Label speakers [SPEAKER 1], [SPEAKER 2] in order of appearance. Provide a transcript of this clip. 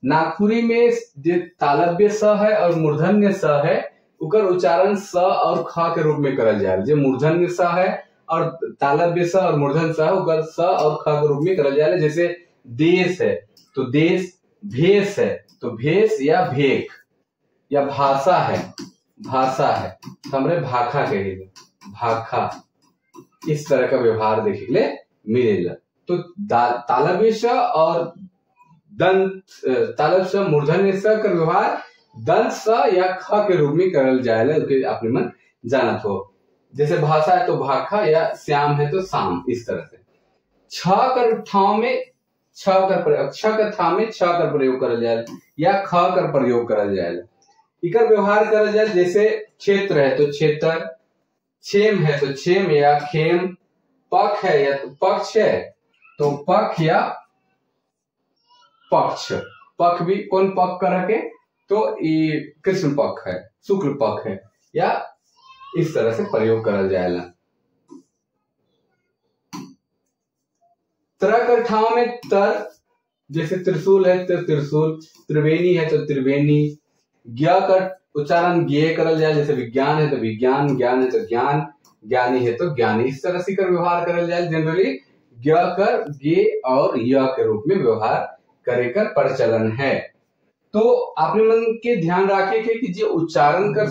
[SPEAKER 1] नागपुरी में जो तालव्य स है और मूर्धन्य स है उकर उच्चारण स और ख के रूप में करल जाए। जो मूर्धन्य स है और तालव्य स और मूर्धन्य स है उकर स और ख के रूप में करल जाए। जैसे देश है तो देश, भेष है तो भेष या भेख, या भाषा है, भाषा है तो हमरे भाखा कहेंगे, भाखा। इस तरह का व्यवहार देखे के लिए मिलेला। तो तालव्य स और दंत, तालव्य स मूर्धन्य स का व्यवहार दंत स या ख के रूप में करल जाएला, ओके अपने मन जानत हो। जैसे भाषा है तो भाखा या श्याम है तो शाम, इस तरह से। छ कर ठाव में छ कर प्रयोग, छ कर था में छ कर प्रयोग करल जाएला या ख कर प्रयोग करल जाएला। इकर व्यवहार करल जाए जैसे क्षेत्र है तो क्षेत्र, क्षेम है तो क्षेम या खेम, पक्ष है या तो पक्ष है तो पक्ष या पक्ष। पक्ष भी कौन पक्ष कर के तो ये कृष्ण पक्ष है, शुक्ल पक्ष है, या इस तरह से प्रयोग करल जाएला। तर कर ठाव में तर, जैसे त्रिशूल है तो त्रिशूल, त्रिवेणी है तो त्रिवेणी। ज्ञ कर उच्चारण ज्ञ करल जाए, जैसे विज्ञान है तो विज्ञान, ज्ञान है तो ज्ञान, ज्ञानी है तो ज्ञानी। इस तरह से कर व्यवहार करल जाए। जनरली ज्ञ कर ज्ञ और य के रूप में व्यवहार करे कर प्रचलन है। तो आपने मन के ध्यान रखे के कि जो उच्चारण कर